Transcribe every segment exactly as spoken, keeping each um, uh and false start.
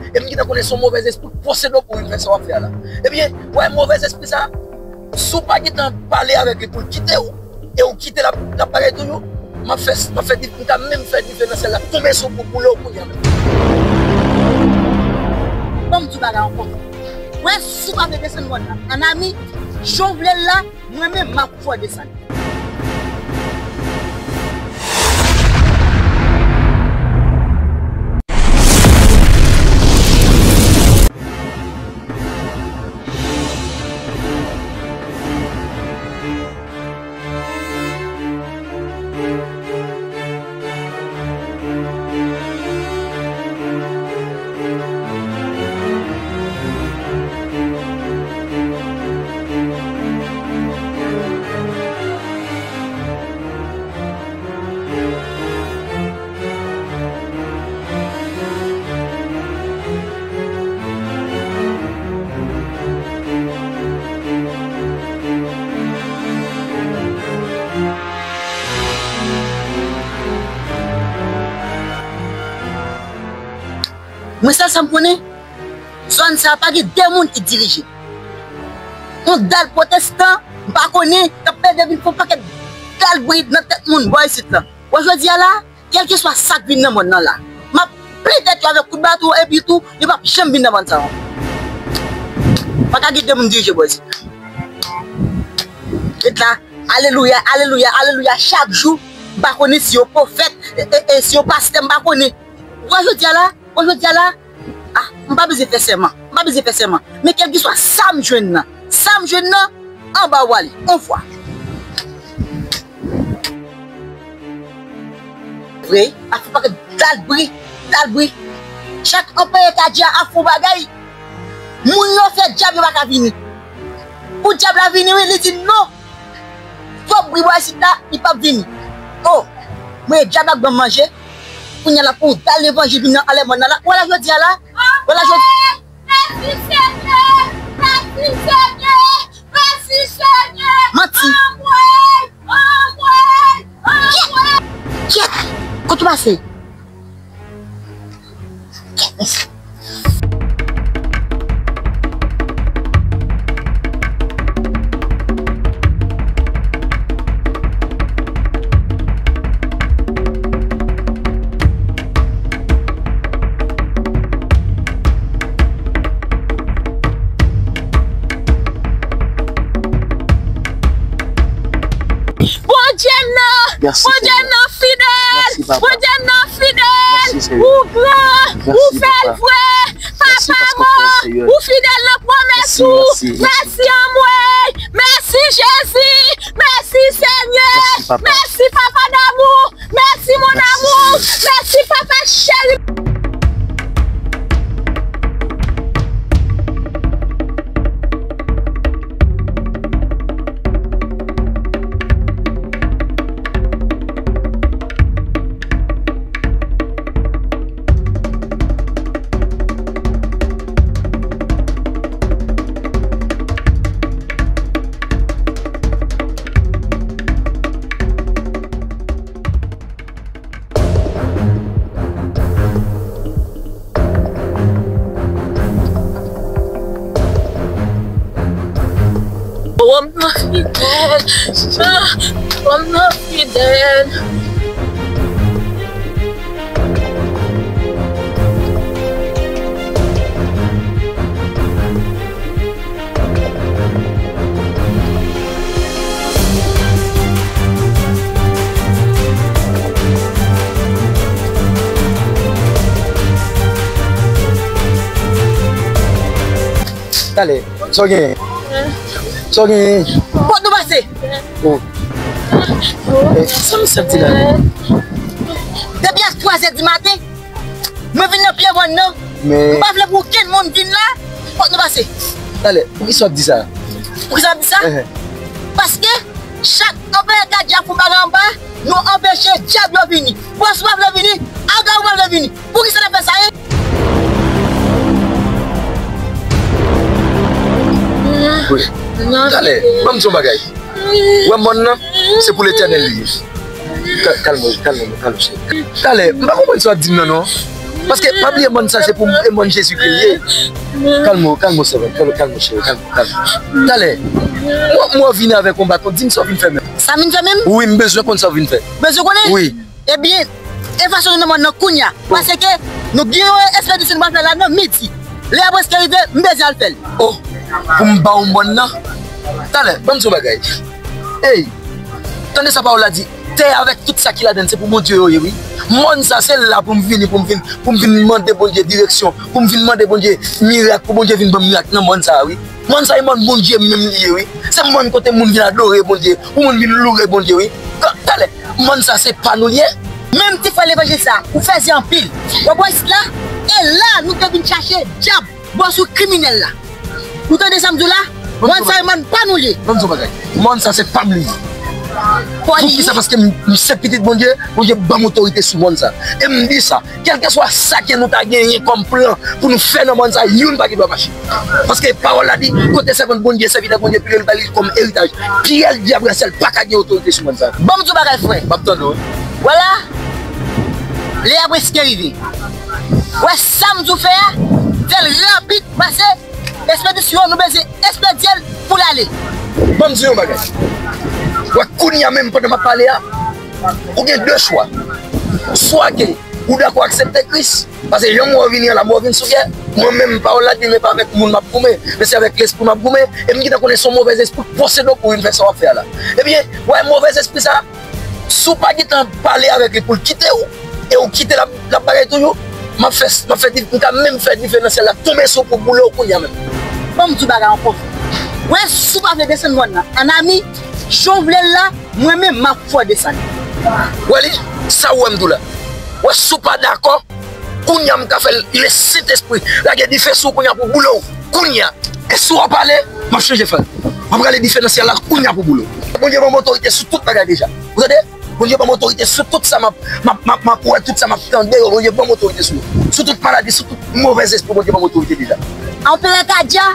e m gentan konnen se yon movèzespri k posede w pou w vin fè sa w ap fè a la. Ebyen, w wè movèzespri sa a, si w pa gentan pale avèk li pou l kite w, e w kite l ap, l ap bagay toujou, m ap fè, m ap fè dif-, m ka menm fè dife nan syèl la tonbe sou w pou boule w kounye a menm. Ban m di w bagay ankò. Wè, si w pa vle desann mòn nan, Anami, jan w vle l la, mwen menm, m ap fè w desann. Mwen, sèl sa m konnen, zòn sa a pa gen de moun ki dirije. Yon dal pwotestan, m pa konnen, k ap plede vin fè yon pakèt dal bri nan tèt moun bò isit lan. Wè jodi a la, kèlkeswa sa k vin nan mòn nan la, m ap plen tèt yo avèk kout baton, epi tou, yo p ap janm vin nan mòn sa ankò. Pa ka gen de moun dirije bò isit. Ret la, alelouya, alelouya, alelouya, chak jou, m pa konnen si yo pwofèt, e, e, e si yo pastè, m pa konnen. Wè jodi a la, wè jodi a la, ah, m pa bezwen fè sèman, m pa bezwen fè sèman. Men kèlkeswa sa m jwenn nan, sa m jwenn nan, anba w ale, on fwa. Vre, ap fè pakèt dal bri, dal bri. Chak anpeye kadya ap fè yon bagay, moun yo fè dyab yo pa ka vini. Pou dyab la vini, wi, li di non. Twòp bri bò isit la, li p ap vini. O, mwen dyab la k ban m manje. Kounye a la pou dal levanjil vin nan anlè mòn nan la. Wè la jodi a la. Wè la jodi. Mèsi Senyè! Mèsi Senyè! Mèsi Senyè! Manti! Anmwey! Anmwey! Anmwey! Kyèt! Kote w pase? Kyèt, mèsi. Bondye m nan, Bondye m nan fidèl, Bondye m nan fidèl, ou gran, ou fè l vre, papa mwen, ou fidèl nan pwomès ou, mèsi anmwey, mèsi Jezi, mèsi Senyè, mèsi papa damou. Mèsi, mon amour. Mèsi, papa cheri. Wòm nan fidèl. Ah, wòm nan fidèl. Talè, sa w genyen? Sa w genyen? Kot nou pase? Oh. Eh, sa misye ap di la? Depi a twazè di maten, mwen vin nan pye mòn nan. Men m pa vle pou okenn moun vin la. Kot nou pase? Talè, poukisa w ap di sa? Poukisa m ap di sa? Ehe. Paske chak anpeye kadya fou bagay anba, nou anpeche dyab yo vini. Bòs ou pa vle vini, aga ou pa vle vini. Poukisa n ap fè sa, en? Wi. Talè, ban m di yon bagay. Wè mòn nan, se pou Letènèl li ye. Ka-, kalme w, kalme w, kalme w, cheri. Talè, m pa konprann sa w ap di m nan, non. Paske pa bliye mòn sa se pou e mòn Jezikri l ye. Kalme w, kalme w, sèvant, kalme w, kalme w, cheri, kalme w, kalme w. Talè, mwen, mwen vini avèk yon baton, di m sa w vin fè menm. Sa m vin fè menm? Wi, m bezwen konn sa w vin fè. Bezwen konnen? Wi. Ebyen, e fason nou nan mòn nan kounye a. Paske nou gen yon espedisyon nou pral fè la nan midi. Lè a prèske rive, m bezwen al fè l. Oh, pou m ba w mòn nan? Talè, ban m di w bagay. Ey, tande sa pawòl la di. Tè avèk tout sa ki ladann, se pou Bondye yo ye, wi. Mòn sa, se la pou m vini, pou m vin, pou m vin mande Bondye direksyon, pou m vin mande Bondye mirak, pou Bondye vin ban m mirak nan mòn sa, wi. Mòn sa, e mòn Bondye menm li ye, wi. Se mòn kote moun vin adore Bondye, pou moun vin loure Bondye, wi. Talè, mòn sa, se pa nou l ye. Menm ti frè levanjil sa, ou fèzè anpil. W ap wè isit la, e la nou te vin chache dyab. Bò sou kriminèl la. Ou tande sa m di w la? Mòn sa e mòn pa nou l ye. Ban m di w bagay. Mòn sa se pa m li ye. Poukisa? Paske m, m se pitit Bondye, Bondye ban m otorite sou mòn sa. E m di sa, kèlkeswa sa ke nou ta genyen kòm plan pou nou fè nan mòn sa, youn pa gen dwa mache. Paske pawòl la di, kote sèvant Bondye, sèvitè Bondye, pile l ba li kòm eritaj. Pyè l, dyab, Rachèl pa ka gen otorite sou mòn sa. Ban m di w bagay, frè. M ap tande w. Vwala. Lè a prèske rive. Wè sa m di w fè a, fè l rapid, pase espedisyon, nou bezwen espedye l pou l ale. Ban m di yon bagay. Wè kounye a menm pandan m ap pale a, ou gen de chwa. Swa ke ou dakò aksepte Kris, pase jan mò vini an la, mò vin sou pyè. Mwen menm, pawòl la di, men pa avèk moun m ap goumen, men se avèk lespri m ap goumen, e m gentan konnen se yon movèz espri k posede w pou w vin fè sa w ap fè a la. Ebyen, wè movèz espri sa, si w pa gentan pale avèk li pou l kite w, e w kite l ap, l ap bagay toujou, m ap fè, m ap fè dif-, m ka menm fè dife nan syèl la tonbe sou w pou boule w kounye a menm. Ban m di w bagay ankò. Wè, si w pa vle desann mòn nan, an ami, jan w vle l la, mwen menm, m ap fè w desann. Wè li, sa w wè m di w la. Wè, si w pa dakò, kounye a m ka fè l, le Sentespri lage dife sou w kounye a pou boule w. Kounye a. E si w pa pale, m ap chanje fè l. M ap rale dife nan syèl la kounye a pou boule w. Bondye ban m otorite sou tout bagay deja. Ou tande? Bondye ban m otorite sou tout sa m ap, m ap, m ap, m ap wè, tout sa m ap tande yo. Bondye ban m otorite sou yo. Sou tout maladi, sou tout movèz espri, Bondye ban m otorite deja. Anperè Kadya,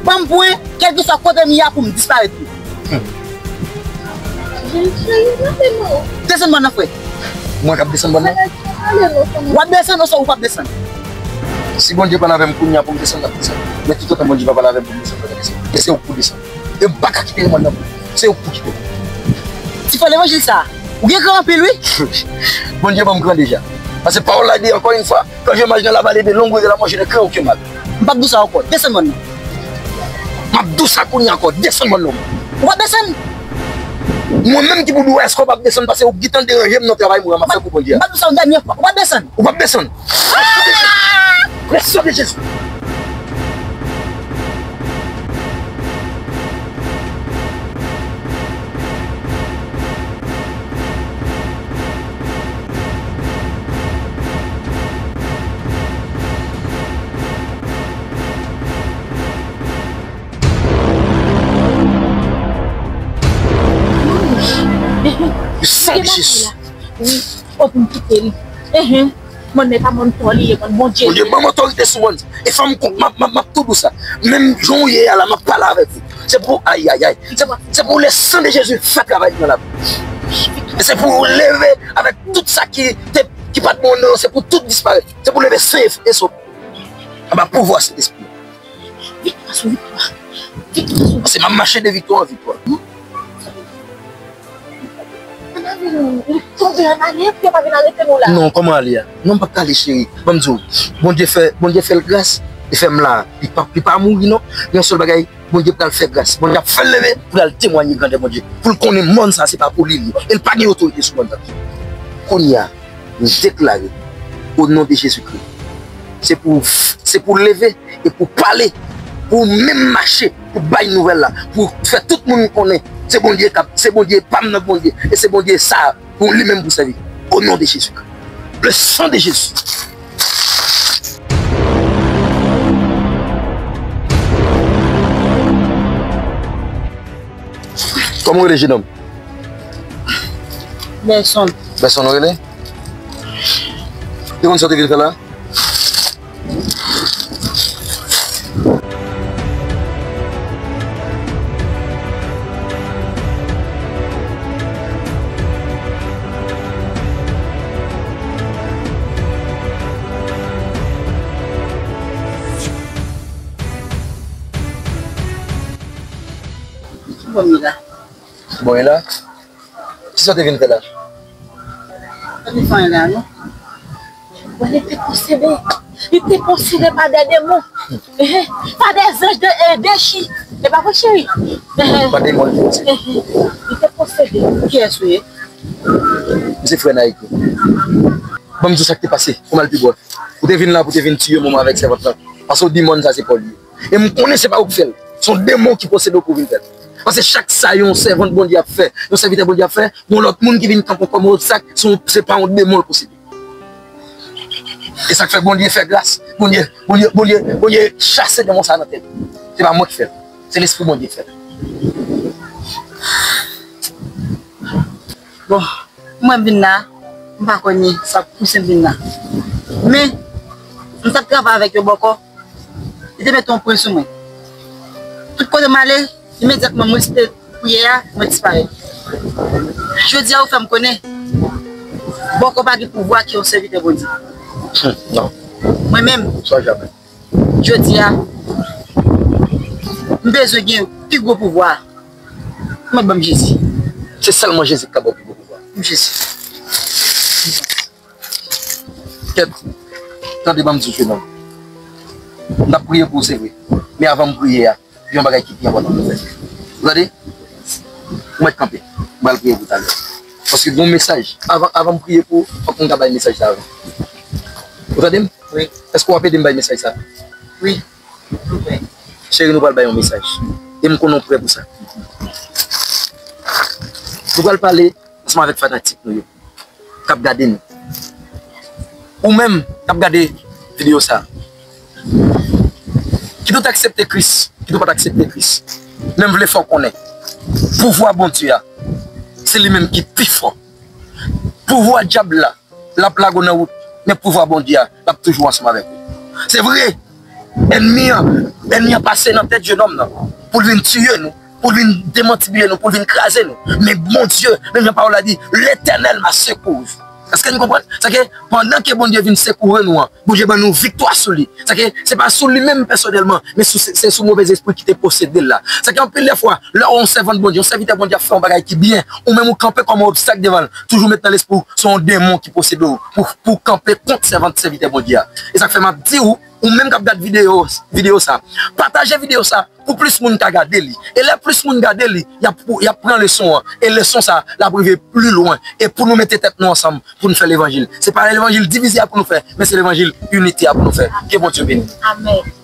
ban m pwen, kèlkeswa kote m ye a pou m disparèt tou. Desann mòn nan, frè. Mwen k ap desann mòn nan? W ap desann oswa ou p ap desann? Si Bondye pale avè m kounye a pou m desann, m ap desann. Men toutotan Bondye pa pale avè m pou m desann, m pa ka desann. E se ou k pou desann. E m pa ka kite mòn nan pou ou. Se ou k pou kite l. Ti frè levanjil sa, ou gen kran anpil, wi. Bondye ban m kran deja. Paske pawòl la di, encore une fois, quand je marche dans la vallée de l'ombre de la mort, je ne crains aucun mal. M p ap di w sa ankò. Desann mòn nan. M ap di w sa kounye a ankò. Desann mòn nan. Ou p ap desann? Mwen menm ki pou di w èske w p ap desann, paske ou gentan deranje m nan travay mwen an m ap fè pou Bondye a. M p ap di w sa yon dènye fwa. Ou p ap desann? Ou p ap desann. Presyon de Jezi. San Jezi. Wi. O, pou m kite li. Enhen. Mòn nan e pa mòn pa w li ye, mòn Bondye li ye. Bondye ban m otorite sou mòn. E fò m kon-, m ap, m ap, m ap tou di w sa. Menm jan w ye a la, m ap pale avèk ou. Se pou, ayayay. Se, se pou le sang de Jésus fè travay li nan lavi w. E se pou w leve avèk tout sa ki te, ki pa t bon nan, se pou tout disparèt. Se pou w leve sen e, e sof. Anba pouvwa Sentespri. Viktwa sou viktwa. Viktwa sou viktwa. Paske m ap mache de viktwa an viktwa. Ann ale, nou tonbe, ann ale, pou yo pa vin arete nou la. Non, kòman ale a? Non, m p ap ka ale, cheri. Ban m di w, Bondye fè, Bondye fè l gras, li fè m la. Li pa, li pa mouri, non. Yon sèl bagay, Bondye pral fè gras. Bondye ap fè l leve pou l al temwaye grandè Bondye. Pou l konnen mòn sa, se pa pou li li ye. E l pa gen otorite sou mòn sa. Kounye a, m deklare, o non de Jezikri, se pou, se pou leve e pou pale, pou menm mache, pou bay nouvèl la, pou fè tout moun konnen se Bondye k ap, se Bondye pa m nan Bondye, e se Bondye sa pou li menm pou sèvi. O non de Jezikri. Le sang de Jésus. Kòman w rele, jenòm? Bèson. Bèson w rele? Ou te konn sa w te vin fè la? Bon, e la? Kisa w te vin fè la? Mwen te fè anyen la, non. Mwen li te posede. Li te posede pa de demon. Ehe. Pa de zanj de, eh, dechi. E pa vre, cheri? Ehe. Pa de demon li te posede. Ehe. Li te posede. Kiyès ou ye? M se frè Nike. Ban m di w sa k te pase. Ou mal pi bwè. Ou te vin la pou te vin tiye mwen avèk sèvant lan. Paske w di mòn sa se pa w li ye. E m konnen se pa ou k fè l. Se yon demon ki posede w pou vin fè l. Paske chak sa yon sèvant Bondye ap fè, yon sèvitè Bondye ap fè, yon lòt moun ki vin kanpe kòm obstak, se yon, se pa yon demon l posede. E sa k fè Bondye fè gras, Bondye, Bondye, Bondye, Bondye chase demon sa nan tèt li. Se pa mwen k fè l. Se Lespri Bondye k fè l. Bon, mwen vin la, m pa konnen sa k pouse m vin la. Men, m t ap travay avèk yo bòkò, li te mete yon pwen sou mwen. Tout kote m ale, imedyatman mwen site priyè a, mwen disparèt. Jodi a, ou fè m konnen, bòkò pa gen pouvwa ke yon sèvitè Bondye. Hmm, non. Mwen menm, sa jamè. Jodi a, m bezwen gen pi gwo pouvwa. Mwen ban m Jezi. Se sèlman Jezi ki ka ba w pi gwo pouvwa. Jezi. Kèt, tande ban m di w, jenòm. M t ap priye pou ou, se vre. Men avan m priye a, gen yon bagay ki pi enpòtan pou m fè. Ou tande? Ou mèt kanpe. M pral priye pou ou talè. Paske gen yon mesaj. Avan, avan m priye pou ou, fòk m ta bay mesaj sa avan. Ou tande m? Wi. Èske w ap ede m bay mesaj sa? Wi. Cheri, nou pral bay yon mesaj. E m konnen w prè pou sa. Nou pral pale ansanm avèk fanatik nou yo k ap gade nou. Ou menm k ap gade videyo sa a, kit ou t aksepte Kris, kit ou pa t aksepte Kris, men m vle fè w konnen, pouvwa Bondye a, se li menm ki pi fò. Pouvwa dyab la, l ap lage w nan wout, men pouvwa Bondye a, l ap toujou ansanm avèk ou. Se vre, ènmi an, ènmi an pase nan tèt jenòm nan pou l vin tiye nou, pou l vin demantibile nou, pou l vin kraze nou. Men Bondye, menm jan pawòl la di, L'Éternel m'a secouru. Èske n konprann? Sa ke pandan ke Bondye vin sekoure nou an, Bondye ban nou viktwa sou li. Sa ke se pa sou li menm pèsonèlman, men sou, se, se sou movèzespri ki te posede l la. Sa ke anpil de fwa, lè yon sèvant Bondye, yon sèvitè Bondye ap fè yon bagay ki byen, ou menm ou kanpe kòm yon obstak devan l, toujou met nan lespri w, se yon demon ki posede w pou, pou kanpe kont sèvant sèvitè Bondye a. E sa k fè m ap di w, ou menm k ap gad videyo, videyo sa, pataje videyo sa pou plis moun ka gade li. E lè plis moun gade li, y ap, y ap pran leson an. E leson sa, l ap rive pli lwen. E pou nou mete tèt nou ansanm, pou nou fè levanjil. Se pa levanjil divize a pou nou fè, men se levanjil inite a pou nou fè. Ke Bondye beni. Amèn.